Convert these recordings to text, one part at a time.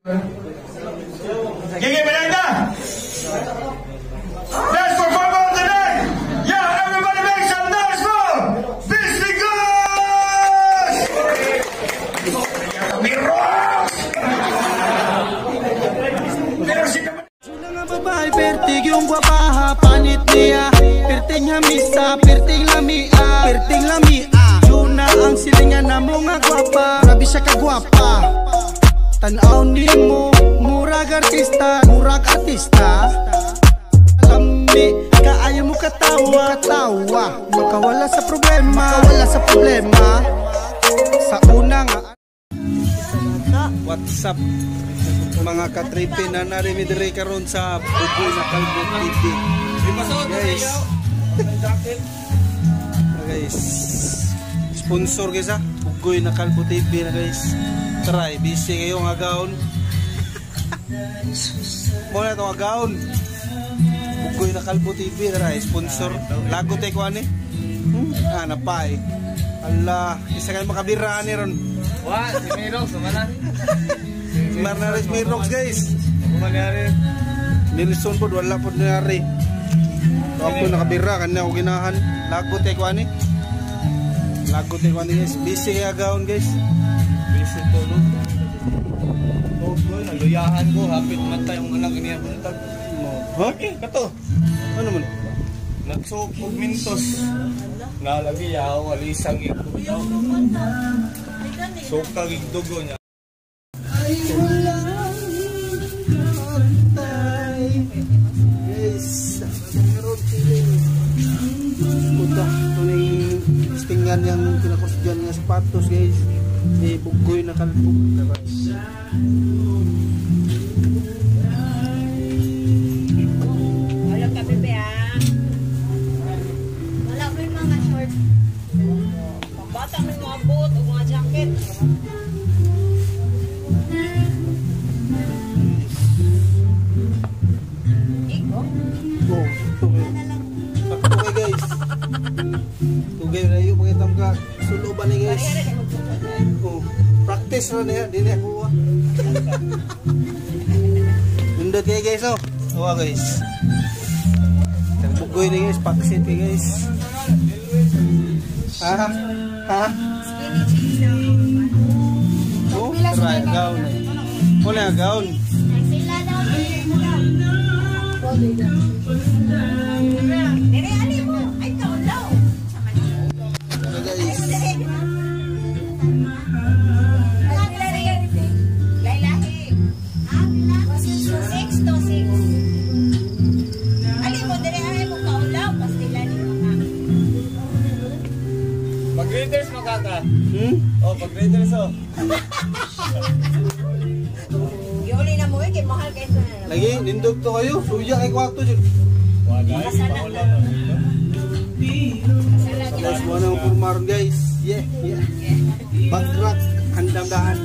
Gigi Miranda! Best performer of the night! Yeah, everybody make some noise for Beastly Goose! Mirox! Pero si Sila nga babae, pertig yung gwapaha. Panit niya, perting hamisa, perting lamia, perting lamia. Juna ang silingan na mo nga gwapa. Grabe siya kagwapa. Tanaw nimo, murag artista, murag artista. Lami, kaayo mo katawa, katawa. Makawala sa problema, makawala sa problema. Sa una nga. What's up, mga katripe na narimi diri karon sa Bugoy na Kalbo TV. Guys. Guys. Sponsor guys ha. Bugoy na Kalbo TV na guys. Try, busy kayo nga gaon. Mo na itong agaon. Bugoy na Kalbo TV try, sponsor. Lagot eh ko ani. Ah, napay. Ala, isa kayo makabira ni ron. Wah, si Mirox, mana? Si Marnaris Mirox guys. Kumangyari. Nelson po, wala po nangyari. So ako nakabira, kanya ako ginahan. Lagot eh ko ani. Lagot eh ko ani guys. Busy kaya gaon guys. Busy tulog. Oh, naluyahan ko. Hapit matay ang anak niya buntag. Ha? Okay, kato. Ano man? Nagsuok og mintos. Nalagi yaw, alisang iko. Suka gig dugo niya. Ay, walang kantay. Guys, meron feeling. Puta, ito na yung stingan yung kinakusgan nga sapatos guys. Ni Bugoy na Kalbo. Wala ka, bebe, ah. Wala mo yung mga short. Pambata mo yung mga boot o mga jacket. Iko? Oh, tugay. Tugay guys. Tugay na yun, pangitam ka. Sulo ba ni guys? Oh, practice na niya, di niya kuha. Nindot kayo guys, oh. Oh guys. Bugoy ni guys, paksit kayo guys. Ha? Ha? Skinny jeans na. Oh, try gown. Wala gown. Sila daw. Dire, ali mo. Ay, kaulaw. Ano guys? Lailahi. 6 to 6. Ali mo, dire, ali mo kaulaw. Pastila ni mga. Pag-graders makaka. Hmm? Oh, pag-graders oh. Yuli na mo eh, kay mahal kayo na naman. Lagi, nindot to kayo. Suya kay kwarto dyan. Wah guys, paula na. Guys, mo na ang purmaron guys. Yeah, yeah. Bagrak, handam-dahan.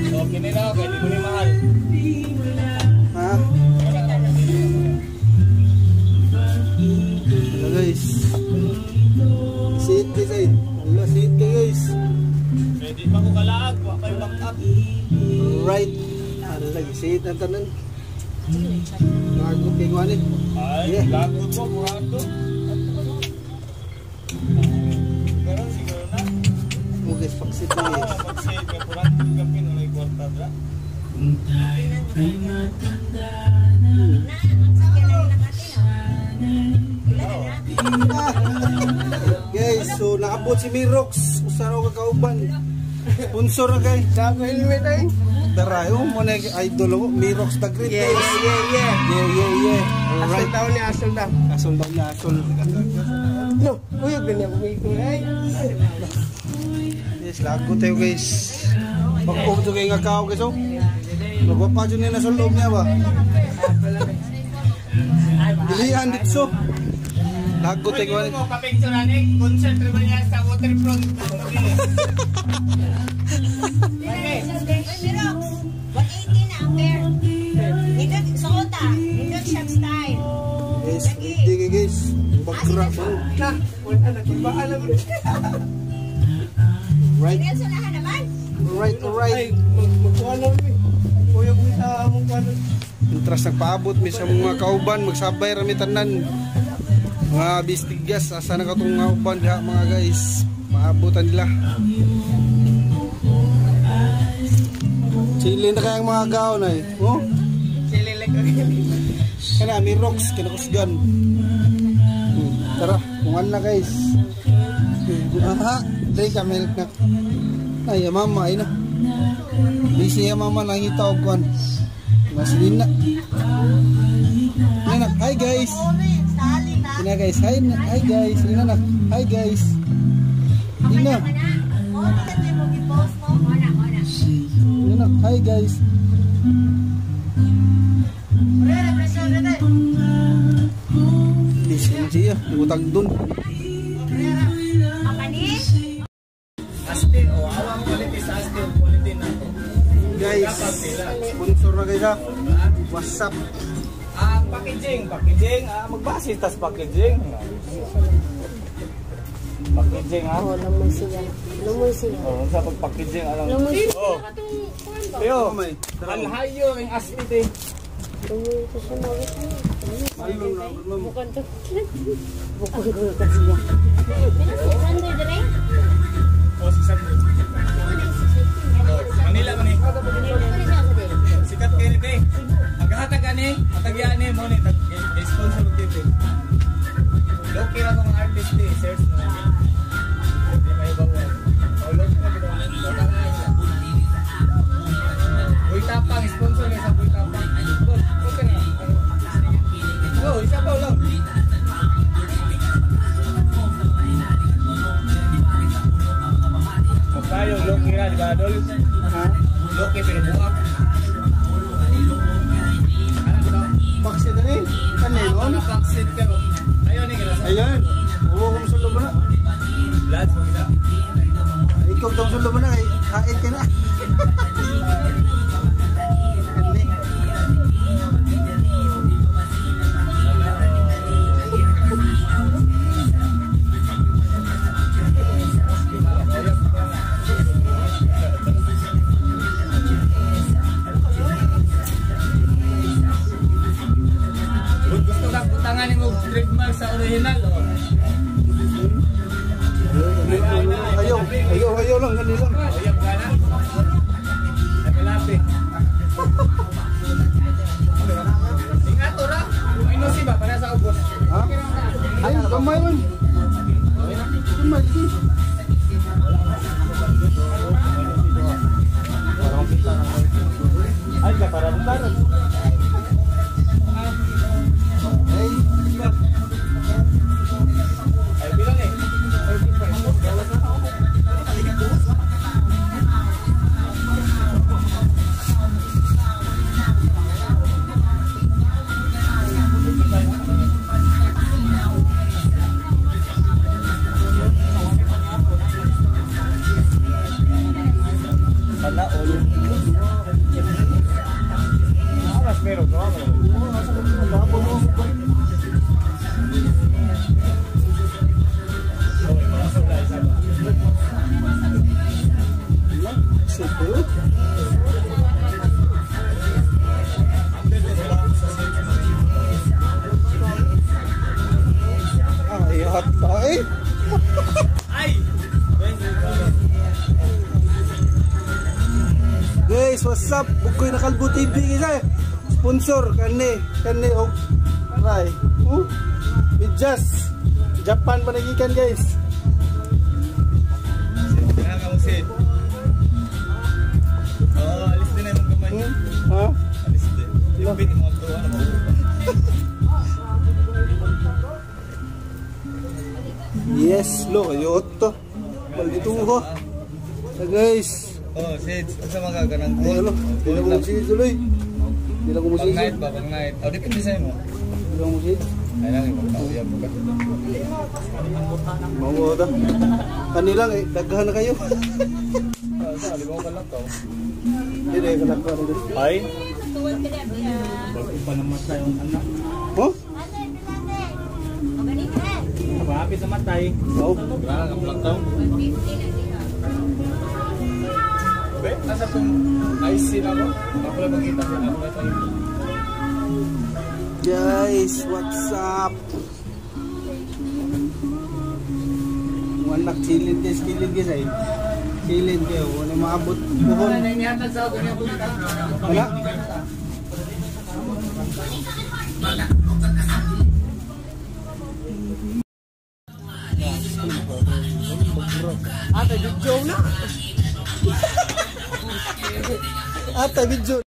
So, kini na ako, hindi ko ni mahal. Ha? Hello guys. Sit guys eh. Hello, sit kayo guys. Ready pa ko kalaag, wa pa'y back up. Right. Ano lagi, sit ang tanan. Lagot kay Gwanin. Ay, Yeah. lagot ko, murado. Pero siguro na. Oh guys, pagsit na guys. Pag-save, kay purado gapin, walay kwarta dra. Na, ang sakyan na nakati, no? Guys, so naabot si Mirox. Usa raw ka kauban. Sponsor na guys. Dago helmet ay. Tara, yung mo na idol mo, Mirox the Great Yeah, guys. yeah, yeah. Yeah. Asol Alright. daw ni, asol daw. Asol daw niya, asol. No, uyog na niya kumiko ay. Yes, lagot tayo guys. Pag-upo to kayo nga kao guys oh. Magwapa dyan niya nasa loob niya ba? Dilihan dito. Lagot tayo guys. Mo kapicture ani, concert ba niya sa waterfront. Ay, Mirox, 180 na ang pair. Nindot, suota. Nindot shop style. Guys, ready kayo guys. Bagrak bro. Na, wala na kibaan na bro. Right, Nelson na naman. right, right. Ay, magkuha na mi. Uyog mi. Mientras nagpaabot mi sa mga kauban, magsabay ra mi tanan. Mga bistigas, asa na katong mga uban diha mga guys. Paabotan nila. Chili na kayang mga gaon ay. Oh? Chili like Kana mi rocks kinakusgan. Tara, kungan na guys. Aha, dai ka milk na. Ay, mama ay na. Busy ya mama nangita og kuan. Maslin na. Ina, hi guys. Ina guys, hi, hi guys. Ina na. Hi guys. Ina. Ina, hi guys. Busy siya, utang dun. Asti, oh, awang quality sa asti, quality na to. Guys, sponsor na guys ha. What's up? Ang packaging, packaging, magbase tas packaging. Packaging ha. Oh, lamoy siya. Lamoy siya. Oh, sa pag-packaging alam. Lamoy siya. Oh. Yo, alhayo ang asti te. Lamoy ko siya mawit. Bukan to. Bukan ko kasi siya. Pila 600 dire? Oh, 600. Manila man eh. Sikat kayo ni te. Maghatag ani, hatagyan ni mo ni sponsor og TV. Loki ra tong artist te, search na. Di may bawal. Oh, loki na bitaw. Buy Tapang, sponsor ni sa Buy Tapang. Okay na. Oh, isa pa lang. Tayo, Loki ra, di ba, Dol? Ha? Loki pero buak. Paksit na rin. Kanilon? Paksit pero. Ayun, eh. Ayun. Oo, kung sulo mo na. Lads, mo kita. Ikaw daw sulo mo na. Hain ka na. Kani. Gusto ka butangan mo trademark sa original oh. Ayaw, ayaw, ayaw lang kanila. Ayaw ka na. Lapi-lapi. Ingat ora. Ay no si ba para sa ubos. Ha? Ay, gamay man. Gamay di. Ay, ka para butangan. Hey. Ay, bilang eh. 35. Sana all. Ah, mas meron ko. Super. Ay, hot eh. Ay! Guys, what's up? Bukoy na Kalbo TV guys. Sponsor kani, kani og try. Oh. Medyas. Japan pa nagikan guys. Kaya ka mo sid. Oh, alis din na yung kamay. Ha? Alis din. Ipit mo ito, ano mo? Yes, lo kayo to. Maldito ko. Guys. Oh, sid, unsa man ka ganang Ay, ano? Di lang ko magsigil tuloy. Di lang ko Pang magsigil. night ba, pang night. Oh, depende sa'yo mo. Di lang ko magsigil. Ay lang, ipagkauyab ka. Mawa ta. Kanilang eh, daghan na kayo. Ah, di ba ko kalakaw? Hindi na kalakaw na dito. Ay? Bago pa namatay ang anak. Oh? Happy sa matay. Oh. Wala kang plakaw. Be, nasa pong IC na ko. Ako lang makita sa ako na tayo. Guys, what's up? Mga anak, chillin guys, chillin guys ay. Chillin kayo, wala maabot buhon. Wala? Ate, video na. Ate, video.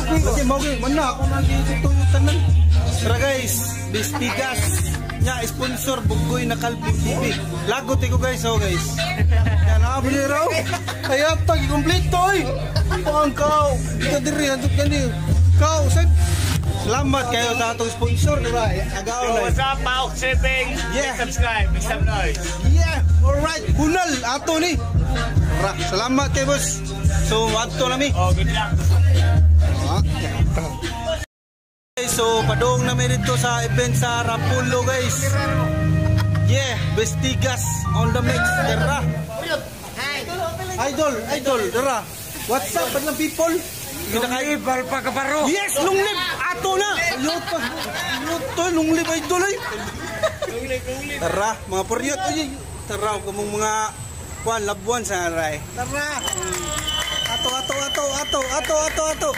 Kasi mo man na ako nang tuyo tanan. Tara guys, Bistigas. Nya sponsor Bugoy na Kalbo TV. Lagot ko guys, oh guys. Yan na bili raw. Kaya tag kompleto oy. Pang kaw. Ika diri antok kani. Kaw sad. Salamat kayo sa atong sponsor, di ba? Agaw na. What's up, Paok Shipping? Yeah. Subscribe, make some noise. Yeah, alright. Bunal ato ni. Tara, salamat kay boss. So, adto na mi. Oh, good luck. Ah, so, padung na mi dito sa event sa Rapulo, guys. Yeah, Bestigas on the mix. Tara. Idol, idol, tara. What's up, badlang people? Lunglib, kaparo. Yes, lunglib. Ato na. Luto, luto, lunglib, idol ay. Tara, mga puryot. Uy, tara, kamong mga kuan labuan sa aray. Tara. Ato, ato, ato, ato, ato, ato, ato.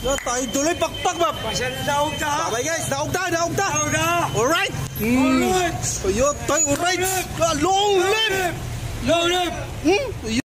Yo, tayo duloy pakpak ba? Daog ta. Bye guys, daog ta, daog ta. Daog ta. Alright. Alright. Yo, tayo, alright. Long live. Long live. Hmm?